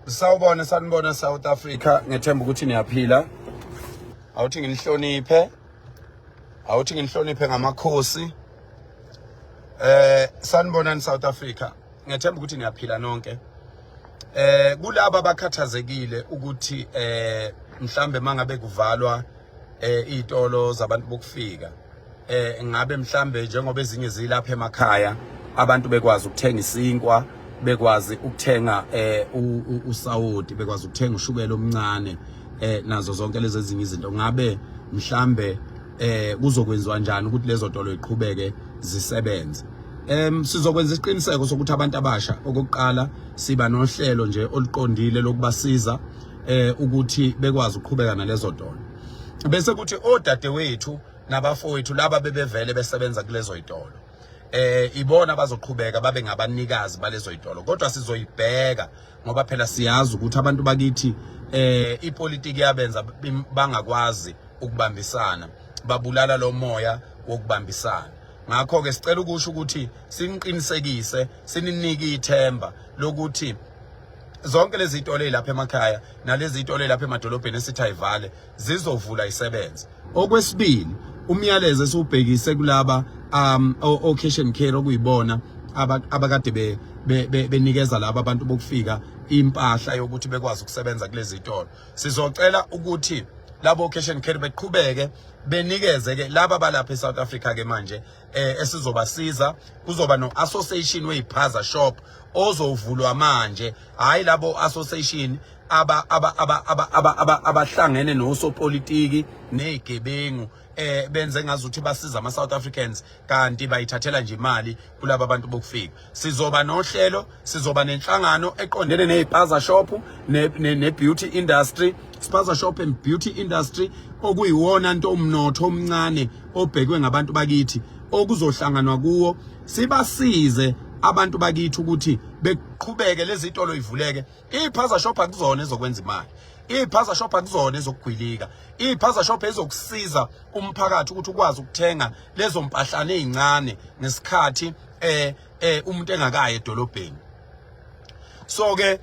Sawubona, sanibona South Africa, ngethemba ukuthi niyaphila. Awuthi nginihloniphe. Awuthi nginihloniphe ngamakhosi. Sanibonani South Africa. Ngethemba ukuthi niyaphila nonke. Kulaba abakhathazekile ukuthi mhlambe mangabe kuvalwa izitolo zabantu bokufika, ngabe mhlambe njengoba ezinye zilapha emakhaya, abantu bekwazi ukuthenga isinkwa, bekwazi ukuthenga usawoti, bekwazi ukuthenga ushukela omncane, nazo zonke lezi ezinye izinto, ngabe mhlambe kuzokwenziwa njani ukuthi lezo tolo iqhubeke zisebenze? Sizokwenza isiqiniseko sokuthi abantu abasha, okokuqala, siba nohlelo nje oluqondile lokubasiza ukuthi bekwazi ukuqhubeka nalezo tolo, bese kuthi odadewethu nabafowethu laba bebevele besebenza kulezo zitolo, ibona abazoqhubeka babe ngabanikazi balezo zitolo. Kodwa sizoyibheka, ngoba phela siyazi ukuthi abantu bakithi ipolitiki yabenza bangakwazi ukubambisana, babulala lo moya wokubambisana. Ngakho ke sicela ukusho ukuthi siniqinisekise, sininike ithemba lokuthi zonke lezi zitolo ezilapha emakhaya nalezi zitolo ezilapha emadolobheni esithi ayivale zizovula isebenze. Okwesibili, umyalezo esiwubhekise kulaba o cash and carry, okuyibona abakade benikeza laba abantu bokufika impahla yokuthi bekwazi ukusebenza kulezi zitolo, sizocela ukuthi labo cash and carry beqhubeke benikeze ke laba balapha eSouth Africa. Ke manje esizobasiza, kuzoba no association weziphaza shop ozovulwa manje, hayi labo association aba aba aba aba aba aba abahlangene nosopolitiki nezigebengu, benze ngazuthi basiza ama South Africans kanti bayithathela nje imali kulaba abantu bokufika. Sizoba nohlelo, sizoba nenhlangano eqondene neziphaza shop ne beauty industry, spaza shop and beauty industry, okuyiwona nto umnotho omncane obhekwe ngabantu bakithi, okuzohlanganwa kuwo sibasize abantu bakithi ukuthi beqhubeke lezi zitolo ivuleke. Iphaza shop akuzona ezokwenza imali, iphaza shop akuzona ezokugwilika, iphaza shop ezokusiza umphakathi ukuthi ukwazi ukuthenga lezo mpahlane ezincane ngesikhathi umuntu engakayi edolobheni. So ke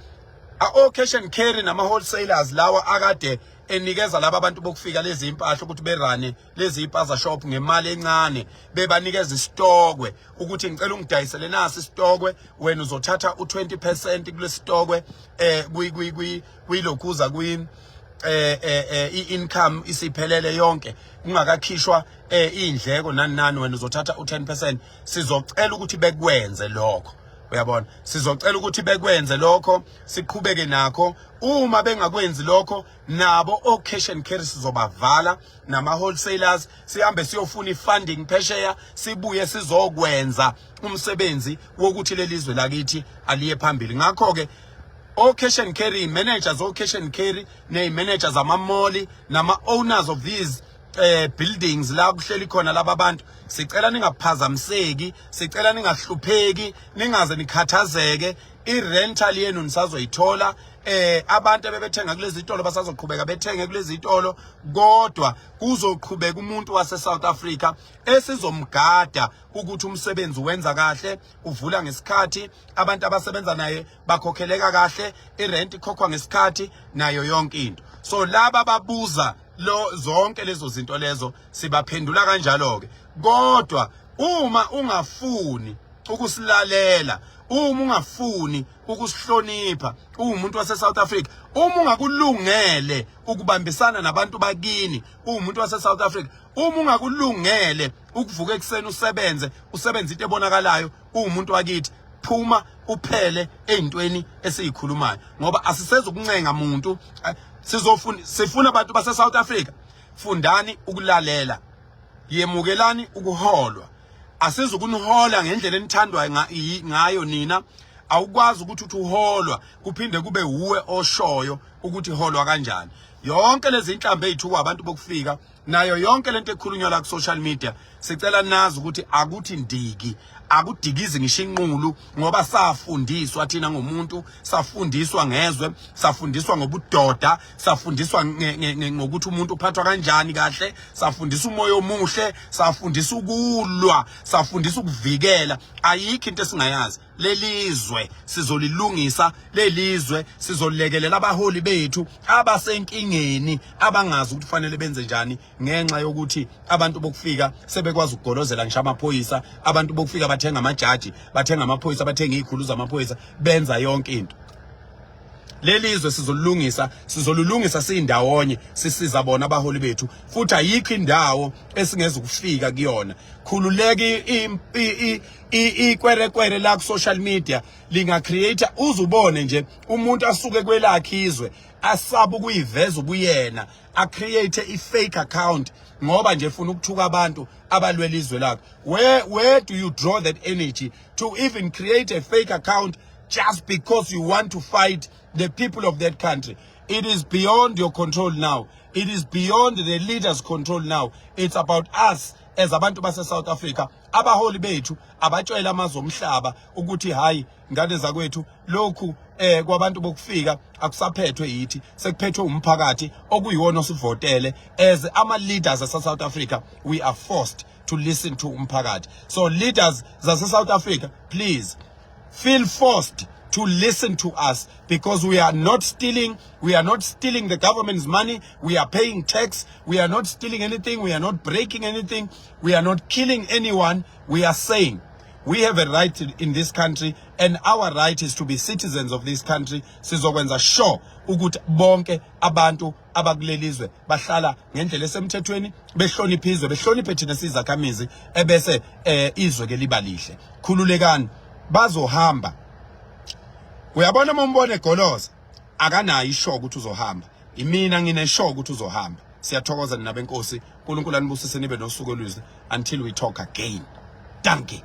o cash and carry nama wholesalers lawa akade enikeza laba abantu bokufika lezi impahla ukuthi berane lezi ipaza shop ngemali encane, bebanikeza isitokwe ukuthi ngicela ungidayisele nasi isitokwe, wena uzothatha u20% kulesitokwe kwi kwi kwi kuyilokhuza kwi i-income isiphelele yonke, kungakakhishwa indleko nani nani, wena uzothatha u10%. Sizocela ukuthi bekwenze lokho, uyabona? Sizocela ukuthi bekwenze lokho, siqhubeke nakho. Uma bengakwenzi lokho, nabo o cash and carry sizobavala nama wholesalers, sihambe siyofuna ifunding phesheya, sibuye sizokwenza umsebenzi wokuthi lelizwe lakithi aliye phambili. Ngakho ke o cash and carry managers, o cash and carry ne managers ama mall nama owners of these buildings la kuhleli khona laba bantu, sicela ningaphazamiseki, sicela ningahlupheki, ningaze nikhathazeke. I-rental yenu nisazoyithola. Abantu abebethenga kulezi zitolo basazoqhubeka bethenge kulezi zitolo, kodwa kuzoqhubeka umuntu wase South Africa esizomgada ukuthi umsebenzi wenza kahle, uvula ngesikhathi, abantu abasebenza naye bakhokheleka kahle, irent ikhokhwa ngesikhathi nayo yonke into. So laba babuza lo zonke lezo zinto lezo, sibaphendula kanjalo ke. Kodwa uma ungafuni ukusilalela, uma ungafuni ukusihlonipha, uwumuntu wase South Africa, uma ungakulungele ukubambisana nabantu bakini, uwumuntu wase South Africa, uma ungakulungele ukuvuka ekuseni usebenze, usebenze into ebonakalayo, uwumuntu wakithi, phuma uphele ezintweni esiyikhulumayo, ngoba asisezokuncenga muntu. Sizofuna, sifuna abantu base South Africa, fundani ukulalela, yemukelani ukuholwa. Asizukunihola ngendlela enithandwa ngayo nina. Awukwazi ukuthi uthi uholwa kuphinde kube uwe oshoyo ukuthi holwa kanjani. Yonke lezi inhlambe ezithukwa abantu bokufika Nayo yonke lento ekhulunywa la ku social media, sicela nazi ukuthi akuthi ndiki, akudikizi ngisho inqulu, ngoba safundiswa thina ngomuntu, safundiswa ngezwe, safundiswa ngobudoda, safundiswa ngokuthi umuntu uphathwa kanjani kahle, safundisa umoya omuhle, safundisa ukulwa, safundisa ukuvikela. Ayikho into esingayazi. Lelizwe sizolilungisa, lelizwe sizolekelela abaholi bethu abasenkingeni, abangazi ukuthi kufanele benze njani, ngenxa yokuthi abantu bokufika sebekwazi ukugolozela ngisho amaphoyisa. Abantu bokufika bathenga amajaji, bathenga amaphoyisa, bathenga izikhulu zamaphoyisa, benza yonke into. Lelizwe sizolungisa, sizolulungisa siyindawonye, sisiza bona abaholi bethu, futhi ayikho indawo esingeza ukufika kuyona. Khululeka, ikwerekwere la ku social media linga create, uzubone nje umuntu asuke kwelakhe izwe, asaba ukuyiveza ubuyena, a create i fake account ngoba nje efuna ukuthuka abantu abalwela izwe lakhe. Where do you draw that energy to even create a fake account just because you want to fight the people of that country? It is beyond your control now. It is beyond the leaders' control now. It's about us as abantu base South Africa. Abaholi bethu abatshela amazwe omhlaba ukuthi hayi, ngane zakwethu, lokhu kwabantu bokufika akusaphethwe yithi, sekuphethwe umphakathi okuyiwona osivotele. As ama leaders ase South Africa, we are forced to listen to umphakathi. So leaders zase South Africa, please feel forced to listen to us, because we are not stealing. We are not stealing the government's money. We are paying tax. We are not stealing anything. We are not breaking anything. We are not killing anyone. We are saying we have a right in this country, and our right is to be citizens of this country. Sizokwenza sure ukuthi bonke abantu abakulelizwe bahlala ngendlela esemthethweni, behloniphe izwe, behloniphe thina sizakhamizi, ebese izwe ke liba lihle. Khululekani, bazohamba. Uyabona, uma umbone egoloza, akanayo isho ukuthi uzohamba. Imina nginesho ukuthi uzohamba. Siyathokoza nina benkosi. uNkulunkulu anibusise, nibe nosuku oluhle. Until we talk again, dankie.